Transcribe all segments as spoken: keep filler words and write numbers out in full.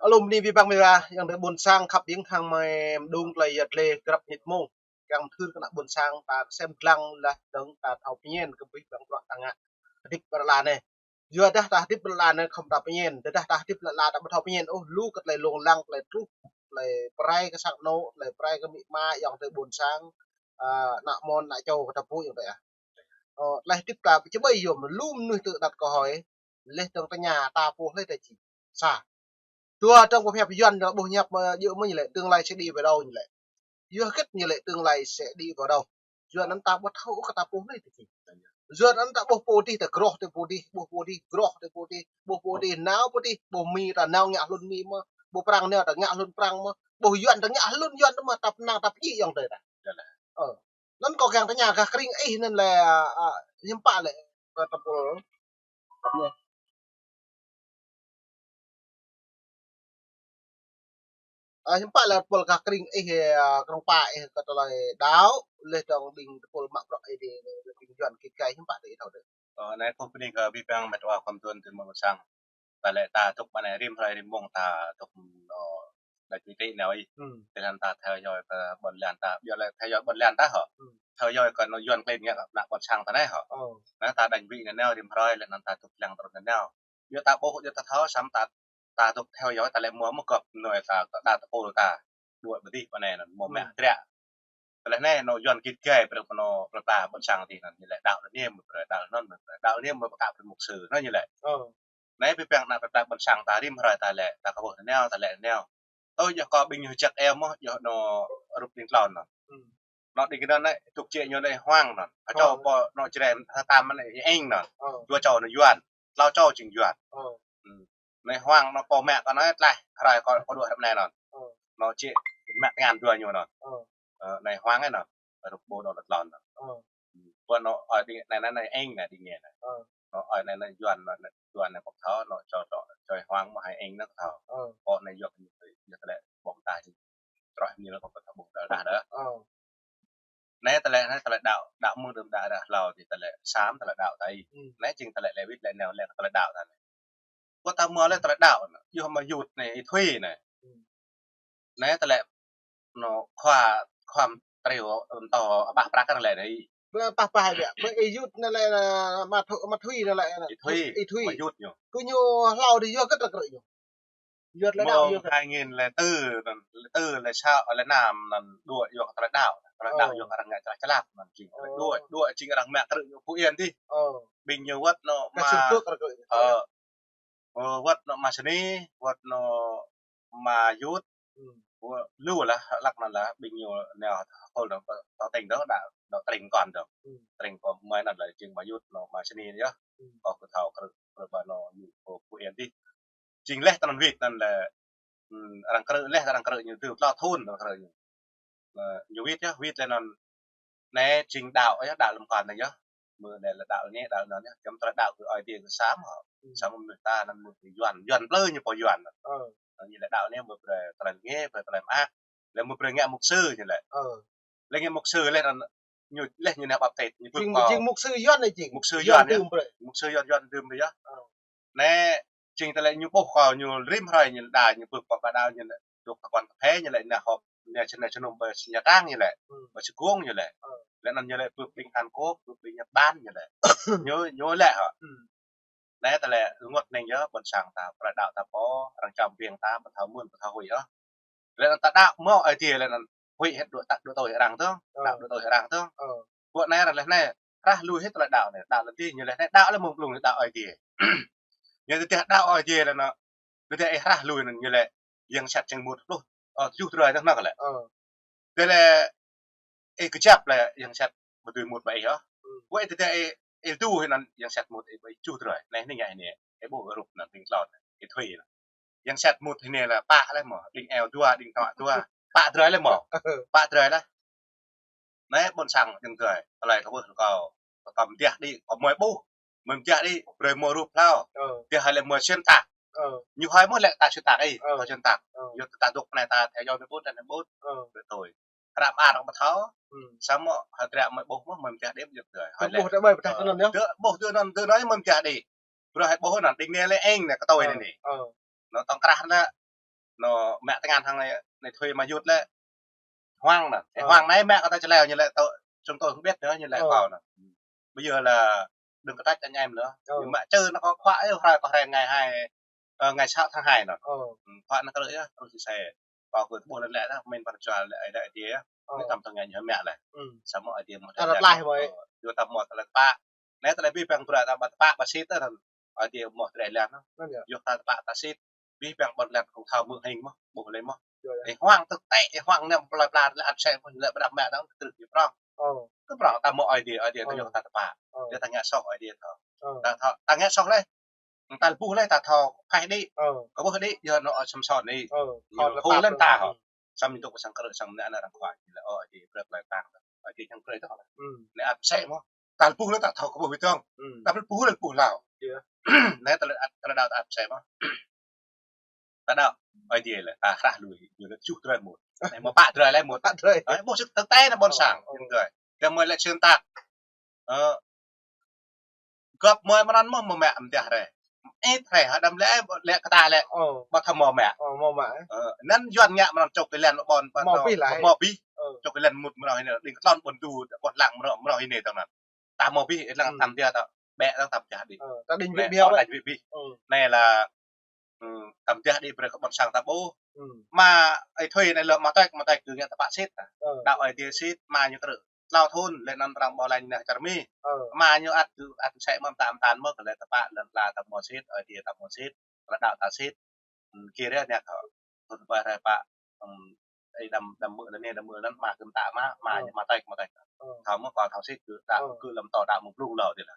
Alum ni bi bang mira, yang dei ƀôn sang khăp ƀing hăng mai mđung tơlơi yăt lĕ grăp ñit mông. Yang thưr kơ ană ƀôn sang ta sem glang lah dơ̆ng ta thâo pơñen kơ ƀing bang bruă ta ngă. Hơdip ƀơi lŏn anai. Yua dah ta hơdip ƀơi lŏn anai khŏm ta pơñen, dah ta hơdip ƀơi lŏn ta ƀu thâo pơñen ôh, lu kơ tơlơi lông lăng, tơlơi truh, tơlơi pơrai kơ sang anô̆, tơlơi pơrai kơ amĭ ama, yang dei ƀôn sang, a, ană mơnuih, ană čô kơ ta pô yang dei ah. Ơ, tơlơi hơdip ta ƀu čơƀai yôm, lu mơnuih tơ đăt kơ hơi, leh dơ̆ng tơña ta pô leh ta či. Sa. Dua dơ̆ng pơhiăp Yuan dơ̆ng ƀuh hiăp mă yơh mơ̆ ñu lĕ tương lai sẽ đi về đâu ñu lĕ. Yua hơget ñu lĕ tương lai sẽ đi vào đâu. Yua anŭn ta ƀu thâo kơ ta pô leh ta či. Yua anŭn ta ƀuh pô dih ta groh ta pô dih, ƀuh pô dih groh ta pô dih, ƀuh pô dih nao pô dih, ƀuh Mi ta nao ngă hlŭn Mi mơ̆, ƀuh Prăng nao ta ngă hlŭn Prăng mơ̆, ƀuh Yuan ta ngă hlŭn Yuan mơ̆, ta pơnăng ta pơjing yang dei ta. Ơ. Anŭn kâo kiăng tơña gah kring ih anŭn lĕ, a, hiư̆m pă lĕ kơ tơpul. A, hiư̆m pă lĕ tơpul gah kring ih, a, kơnơ̆ng pă ih kơ tơlơi đaŏ, leh dơ̆ng ƀing tơpul mă bruă ih dih, ƀing Yuan kit kai hiư̆m pă dih thâo dih. Ơ, anai kâo pơni kơ abih bang met wa khŏm tuan tơmơ̆ mơsang. Ta lĕ ta dŏ ƀơi anai rĭm hrơi rĭm mông ta dŏ, ơ, đa čui tĭ nao ih. Hmm. Tơl anŭn ta theo dõi kơ ƀôn lan ta, ƀiă lĕ theo dõi ƀôn lan ta hŏ. Hmm. Theo dõi kơ anŏ Yuan klin ngă kơ ană ƀôn sang ta anai hŏ. Ơ. Anŭn ta đañ wĭ nao rĭm hrơi lĕ anŭn ta dŏ lăng tơl nao. Yua ta ƀuh, yua ta thâo, samơ̆ ta, ta dŏ theo dõi ta lĕ mơ̆ mơ̆ gŏp anai ta, ta đa tơpul ta. Đuaĭ ƀơi dih ƀơi anai anŭn mơ̆ mă triă. Tơlơi anai anŏ Yuan kit gai brơi kơ anŏ plơi pla ƀôn sang dih anŭn ñu lĕ đaŏ anai mơ̆ brơi, đaŏ anŭn mơ̆ brơi, đaŏ anai mơ̆ pơkă brơi mục sư anŭn ñu lĕ. Ơ. Anai abih bang ană plơi pla ƀôn sang ta rĭm hrơi ta lĕ, ta kơ ƀuh nao, ta lĕ nao. Ơ, yua kơ ƀing ñu jăk eo mơ̆, yua anŏ rup đing tlôn anŭn. Hmm. Anŏ đing kơnơ̆ng anai, tŭk jĕ ñu anai Hoang anŭn. Hơčâo pô anŏ Jrai Hơtam anai Eng anŭn. Ơ. Dua čô anai Yuan. Tlâo čô jing Yuan. Ơ. Hmm. Anai Hoang anŏ pô mă kơ anai tlaih, hrơi kơ, kơ đuaĭ hrăm anai anŭn. Ơ. Anŏ jĕ mă tơngan dua ñu anŭn. Ơ. Ơ, anai Hoang anai anŭn. Rup ƀô anŏ lŏn tlôn anŭn. Ơ. Hmm. Ƀuh anŏ, ơ, đing anai, anai, anai Eng anai đing anai. Ơ. Anŏ, ơ, anai, anai Yuan, anai, anai Yuan anai kâo thâo, anŏ čô, čô, čô Hoang mơ̆ hai Eng anai kâo thâo. Ơ. Kâo anai yua kơ ñu, yua tơlơi ƀơ̆ng ta jing. Troh ñu lĕ kâo ƀu thâo ƀuh đa đa đa. Ơ. Anai tơlơi, anai tơlơi đaŏ, đaŏ mơ̆ng đưm đă đă hlâo dih tơlơi sam tơlơi đaŏ ta ih. Hmm. Anai jing tơlơi lĕ wĭt lĕ nao lĕ kơ tơlơi đaŏ ta anai. Kâo ta mơ̆ lĕ tơlơi đaŏ anai, yua mơ̆ yut anai, ih thui anai. Hmm. Anai tơlơi anŏ khua, khua triu, anŏ tơ abah prăk anai lĕ anai. Bơ pah pah biă, bơ ih yut anai lĕ, anai, mă thu-, mă thui anai lĕ anai. Ih thui, ih thui. Mă yut ñu. Kơ ñu hlâo dih yua hơget ră krư̆ ñu. Yua tơlơi đaŏ yua hơget. Hai nghìn lẻ tư anŭn, lẻ tư lẻ sáu, lẻ năm anŭn đuaĭ yua kơ tơlơi đaŏ. Tơlơi đaŏ yua kơ arăng ngă čơlah čơlah anŭn jing. Ơ. Đuaĭ, đuaĭ jing arăng mă krư̆ ñu Phú Yên dih. Ơ. Ƀing ñu wơ̆t anŏ mă, ơ, wơ̆t anŏ mă sơni, wơ̆t anŏ mă yut. Hmm. Wơ̆t lu lah, hlăk anŭn lah, ƀing ñu nao hơkôl dơ̆ng, tơ, tơ tring dơ̆ng, đa, đa tring kon dơ̆ng. Hmm. Tring kon mơ̆ anŭn lah, jing mă yut anŏ mă sơni yơh. Hmm. Kâo kơ thâo krư̆, krư̆ ƀơi anŏ yut kơ Phú Yên dih. Jing leh tơnăn wĭt anŭn lĕ, hmm, arăng krư̆ leh, arăng krư̆ ñu dơ̆ng tlâo thŭn arăng krư̆ ñu. Anai, ñu wĭt yơh, wĭt leh anŭn. Anai jing đaŏ yơh, đaŏ lăm kon anai yơh. Mơ̆ anai lĕ đaŏ anai, đaŏ anŭn yơh. Jăm tơlơi đaŏ kơ Ơi Adai kơ sam hŏ. Hmm. Sam mơnuih ta anŭn mơnuih Yuan, Yuan plư ñu pô Yuan. Ơ. Anŭn ñu lĕ đaŏ anai mơ̆ brơi tơlơi ngă, brơi tơlơi mơak. Lĕ mơ̆ brơi ngă mục sư ñu lĕ. Ơ. Lĕ ngă mục sư lĕ anŭn ñu, lĕ ñu nao baptis, ñu ƀuh kơ. Jing mục sư Yuan anai jing. Mục sư Yuan yơh. Mục sư Yuan, Yuan đưm yơh. Ơ. Anai, jing tơlơi ñu ƀuh kơ ñu rĭm hrơi ñu đa ñu ƀuh kơ ƀa đaŏ ñu lĕ. Dŏ kơ quan kơ phe ñu lĕ nao họp, nao čơ, nao čơnŭm ƀơi Nha Trang ñu lĕ. Hmm. Ƀơi Sài Gòn ñu lĕ. Ơ. Lĕ anŭn ñu lĕ ƀuh ƀing Hàn Quốc, ƀuh ƀing Nhật Bản ñu lĕ. Ñu, ñu lĕ hŏ. Hmm. Anai tơlơi rơngot anai yơh ƀôn sang ta, prăk đaŏ ta pô, arăng čăm ƀing ta, ƀu thâo mơ̆n, ƀu thâo huĭ ôh. Lĕ anŭn ta đaŏ mơ̆ Ơi Adai lĕ anŭn huĭ hĭ đuaĭ ta, đuaĭ tui arăng dơ̆ng, đaŏ đuaĭ tui arăng dơ̆ng. Ơ. Ƀuh anai arăng lĕ anai, rah lui hĭ tơlơi đaŏ anai, đaŏ lĕ dih, ñu lĕ anai đaŏ lĕ mơ̆ng blung đaŏ Ơi Adai. Ñu tơdah đaŏ Ơi Adai lĕ anŭn, tơdah ih rah lui anŭn ñu lĕ, yang sat jing mŭt pluh, ơ, tơjuh drơi dơ̆ng anŭn lĕ. Ơ. Tơdah lĕ ih kơjăp lĕ yang sat ƀu dưi mŭt ƀơi ih ôh. Hmm. Wơ̆t tơdah ih, ih dŏ hĭ anŭn yang sat mŭt ƀơi ih tơjuh drơi. Anai anai ngă anai. Ih ƀuh rup anŭn đing tlôn. Ih thui anŭn. Yang sat mŭt hĭ anai lĕ pă lĕ mơ̆. Đing eo dua, đing tŏ dua. Pă drơi lĕ mơ̆. Pă drơi lĕ. Anai ƀôn sang jing drơi. Tơlơi kơ ƀuh kâo. Kâo mơtiah đĭ, kâo mơi ƀuh. Mơi mơtiah đĭ, brơi mơi rup hlâo. Ơ. Tơdah hơi lĕ mơi xuyên tạc. Ơ. Ñu hơi mơ̆ lĕ ta xuyên tạc ih, ơ, ta xuyên tạc. Ơ. Yua ta dŏ anai ta theo dõi anai ƀuh, anai ƀuh. Ơ. Brơi tui. Hră mơar kâo ƀu thâo. Hmm. Samơ̆ hơdră mơi ƀuh mơ̆, mơi mơtiah đĭ jing drơi. Hơi lĕ. Ƀuh tơ ƀơi pơdah tơ anŭn yơh. Tơ ƀuh tơ anŭn, tơ anŭn mơi mơtiah đĭ. Bruă hai ƀuh anŭn, đing ne lĕ eng ne, kơtoi ne ne. Anŭn tŏng krah lĕ, anŭn mă tơngan hăng ne, ne thuê mă yut lĕ. Hoang anŭn. Ê, hoang anai mă kơ ta čơleo ñu lĕ tŏ, chúng tôi không biết nữa, ñu lĕ kâo anŭn. Bây giờ là đừng có trách anh em nữa. Ñu mă čơ anŭn kâo khua, ê, hrơi kâo hrơi ngày hai, ơ, ngày sáu tháng hai anŭn. Khua anŭn kơ lĕ yơh, truh si se. Kâo kơ ƀuh lĕ lĕ dah, min pơr jua lĕ ai lĕ ai tiê yơh. Anai tăm tơngan ñu mă lĕ. Samơ̆ ai tiê mơ̆ tơlơi tơpă. Anai tơlơi abih bang bruă ta ƀu tơpă, ƀu sĭt anŭn. Ai tiê mơ̆ tơlơi lĕ anŭn. Yua ta tơpă ta sĭt. Abih bang ƀôn lan kơ thâo mơ̆ng hing mơ̆, ƀuh lĕ mơ̆. Ê, hoang tơtê, ê, hoang nem plơi pla lĕ ăt sĕ mơ̆ lĕ ƀu đăm mă dong, kơtrưh ñu prong. Kơ prong ta mơ̆ ai tiê, ai tiê ta yua ta tơpă. Yua ta ngă soh ai tiê thâo. Ta thâo, ta ngă soh lĕ. Ta ƀuh lĕ ta thâo phaih đĭ. Kơ ƀuh đĭ, yua anŭn Samsôn đĭ. Ñu hô lĕ ta hŏ. Samơ̆ ñu tŭk pơ sang krư̆, sang mơnă anŭn arăng khua. Lĕ, ơ, ai tiê brơi plơi pla. Ai tiê čang brơi tŏ lĕ. Anai ăt sĕ mơ̆. Ta ƀuh lĕ ta thâo kơ ƀuh wĭt dong. Ta ƀuh lĕ ƀuh hlâo. Anai ta lĕ ăt, ta lĕ đaŏ ta ăt sĕ mơ̆. Ta đaŏ. Ai tiê lĕ, ta hrah lui, ñu lĕ tơjuh drơi mŭt. Anai mơ̆ pă drơi lĕ mŭt. Pă drơi. Anai ƀuh sĭt tơtê anai ƀôn sang. Ñu drơi. Tơmơi lĕ xuyên tạc. Ơ, gŏp mơi mơnăn mơ̆ mă mơ̆ mơ̆ mơ̆ ih hrơi hă đăm lĕ, lĕ kơ ta lĕ. Ƀu thâo mơ̆ mă. Ơ, anŭn Yuan ngă mơnăn čŏk kơ lĕ ƀôn, ƀôn mơ̆ pih lĕ. Mơ̆ pih. Čŏk kơ lĕ mŭt mơnăn hĭ anai, đing klon ƀôn du, ƀôn lăng mơnăn, mơnăn hĭ anai tơngan. Ta mơ̆ pih, lăng tăm dia ta, ƀĕ lăng tăm jah đĭ. Ta đing bĭ bĭ. Đing bĭ bĭ. Anai lĕ, tăm jah đĭ brơi kơ ƀôn sang ta ƀuh. Mă ai thuê anai lĕ mă tĕk, mă tĕk kơ ngă tơpă sĭt. Đaŏ ai tiê sĭt, mă ñu krư̆. Tlâo thŭn, lĕ anŭn arăng ƀuh lĕ ñu neh čar Mi. Mă ñu ăt, ăt sĕ mơ̆ mơtam mơtam mơ̆, kơ lĕ tơpă, lĕ tla ta mơ̆ sĭt, ai tiê ta mơ̆ sĭt, lĕ đaŏ ta sĭt. Kơ rĕ anai thâo. Thŭn ƀai hrơi pă, ai đăm, đăm mơ̆ lĕ anai, đăm mơ̆ anŭn, mă kơ mơta mă, mă ñu mă tĕk, mă tĕk. Thâo mơ̆ kâo thâo sĭt kơ đaŏ, kơ lăm tŏ đaŏ mơ̆ng blung lâo dih lĕ.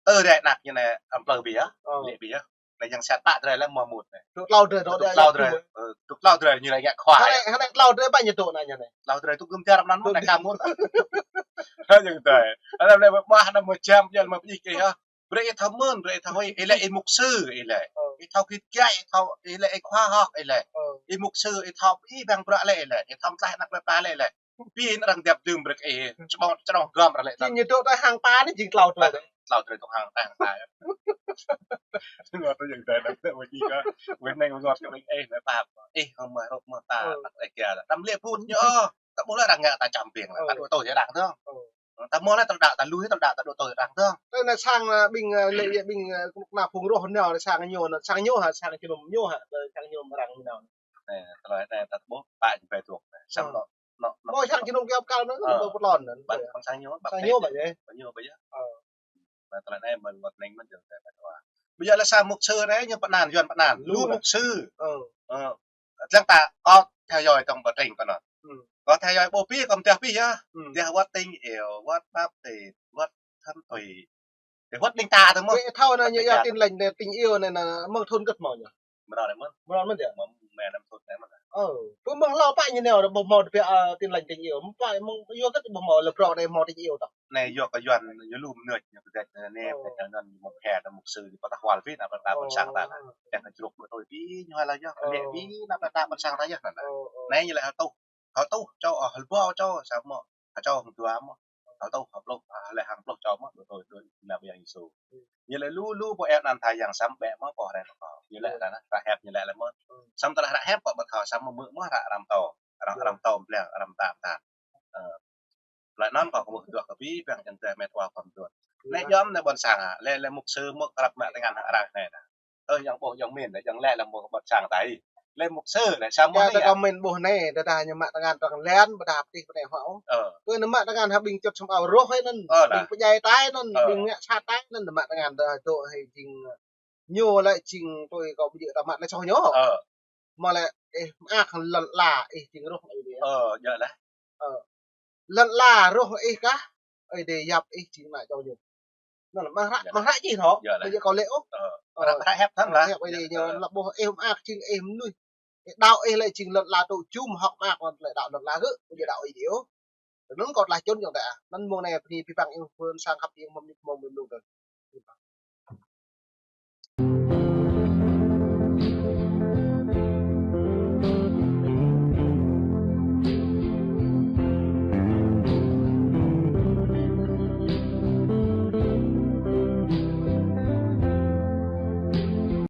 Tơ rĕ anak ñu anai, ăm plơi bih yơh, lĕ bih yơh. Anai yang sat pă drơi lĕ mơ̆ mŭt anai. Tŭ tlâo drơi, tŭ tlâo drơi. Ơ, tŭ tlâo drơi ñu lĕ ngă khua. Hơnai, hơnai tlâo drơi ƀă ñu tŭ anai ñu anai. Tlâo drơi tŭ gơ̆m tiar mơnăn mơ̆ anai ka mŭt. Hơnai yang drơi. Anai lĕ ƀă anai mơ̆ jam, jam mơ̆ pơjik ih hă. Brơi ih thâo mơ̆n, brơi ih thâo ih, ih lĕ ih mục sư, ih lĕ. Ih thâo git gai, ih thâo, ih lĕ ih khoa học, ih lĕ. Ih mục sư, ih thâo ih bang bruă lĕ, ih lĕ. Ih thâo mtlaih anak plơi pla lĕ, ih lĕ. Pi anŭn arăng djăp dơ̆ng brơi ih, čơƀong, čơƀong gơ̆m arăng lĕ. Či ñu tŭ tơlơi hăng ta anai jing tlâo drơi. Tlâo drơi tŭ hăng ta, hăng ta. Ngŏt tui yang drơi đăm tŭ wơ̆t ih kơ. Wơ̆t anai ngŏt kơ ih, ih mơ̆ pap. Ih hăng mơ̆ rŏk mơ̆ ta, ta ih kia. Đăm lĕ put ñu. Ta ƀuh lĕ arăng ngă ta čăm ƀing lĕ. Ta dŏ tui arăng dơ̆ng. Ta mơ̆ lĕ ta đaŏ ta lui, ta đaŏ ta dŏ tui arăng dơ̆ng. Tơ anai sang, ơ, ƀing, ơ, lĕ, lĕ ƀing, ơ, kơnuk kơna phung roh nao, sang ñu, sang ñu hă, sang kơnuk ñu hă, sang ñu arăng nao. Anai, tơlơi anai ta ƀuh, ƀă ñu ƀai tuăk. Sang anŭn, anŭn, anŭn. Ƀơi sang kơnuk kiăp kal anŭn, ƀơi pơtlon anŭn. Ƀă, ƀă sang ñu, ƀă sang ñu ƀă yơh. Ƀă ñu ƀă yơh. Anai tơlơi anai mơ̆n wơ̆t anai mơ̆n jing tơlơi ƀai tuăk. Bây giờ là sang mục sư anai, ñu pơanăn, Yuan pơanăn. Lu mục sư. Ơ. Lăng ta, kâo theo dõi tơ̆ng ƀơi tring kâo anŭn. Kâo theo dõi ƀu pih, kâo mơ̆ dah pih yơh. Dah wơ̆t tình yêu, wơ̆t báp tê, wơ̆t thân tùy. Dah wơ̆t đing ta tơ mơ̆. Ơ, thâo anai ñu yua Tin Lành anai, tình yêu anai, anai, mơ̆ng thŭn gĕt mơ̆ ñu. Mơ̆n anai mơ̆n. Mơ̆n anai mơ̆n yơh. Mơ̆ng mơ̆ng năm thŭn anai mơ̆n. Ơ, ƀu mơ̆ng hlâo pă ñu nao, ƀu mơ̆ dah pia, ơ, Tin Lành tình yêu. Mơ̆ pă, mơ̆ng yua gĕt ƀu mơ̆ lĕ bruă anai mơ̆ tình yêu tah. Anai yua kơ Yuan ñu lu mơnuih ñu kơdĕt anai, anai, anai, ñu mơ̆ phe anai mục sư ñu pơtah wal ƀĭ anăp ta ƀôn sang ta anai. Yang kơ jruk ƀu tui ƀĭ ñu hă lĕ yơh, kơ lĕ ƀĭ anăp ta ƀôn sang ta yơh anai. Anai ñu lĕ hơtuh, hơtuh čô, ơ, hơbâo čô, samơ̆ hơčô hơdua mơ̆, hơtuh, hơpluh, ơ, lĕ hăng pluh čô mơ̆, ƀu tui, tui anăp Yang Yêsu. Ñu lĕ lu, lu ƀu eo anăn tha yang samơ̆ ƀĕ mơ̆, pô hrĕ mơ̆ kâo. Ñu lĕ ta anai, ră hep ñu lĕ lĕ mơ̆. Samơ̆ tơlơi ră hep pơ ƀu thâo samơ̆ mơ̆, mơ̆ ră arăng pơtô. Arăng, arăng pơtô plĕng, arăng pơtă pơtă. Ơ, Laih anŭn kâo kơ ƀuh dŏ kơ abih bang yang tơlơi met wa pơm tuan. Anai yom anai ƀôn sang, lĕ, lĕ mục sư mơ̆ krăp mă tơngan hăng arăng anai. Ơ, yang ƀuh yang min, yang lĕ lĕ mơ̆ ƀôn sang ta. Lĕ mục sư, lĕ samơ̆ anai ta yơh. Kâo min ƀuh anai, tơdah ñu mă tơngan arăng lĕ, ƀu dah pơtih pơneh hŏ. Ơ. Tui ñu mă tơngan hăng ƀing čŏt sum ao roh anŭn, ƀing pơdjai tai anŭn, ƀing ngă sat tai anŭn, ñu mă tơngan dah dŏ hơi jing ñu lĕ jing tui kâo ƀu djơ̆ ta mă lĕ soh ñu. Ơ. Mơ̆ lĕ, ih mơak lŏn ala, ih jing roh Ơi Adai. Ơ, djơ̆ laih. Ơ. Lŏn ala roh ih kah, Ơi Adai yap ih jing ană čô ñu. Anŭn mơ̆ hră, mơ̆ hră čih hŏ. Djơ̆ laih. Ƀu djơ̆ kâo lĕ ôh. Ơ, hră, hră hep thâo laih. Hră hep Ơi Adai ñu lăp ƀuh ih mơak jing ih mơnuih. Ih đaŏ ih lĕ jing lŏn ala tŭ jum hŏk mơak lŏn lĕ đaŏ lŏn ala gơ̆, ƀu djơ̆ đaŏ Ơi Adai ôh. Anŭn kâo tơlơi čun jong ta. Anŭn mơ̆ng anai bơni abih bang ih pơpŭ sang khăp ih mơ̆n mơ̆n mơ̆n mơ̆n.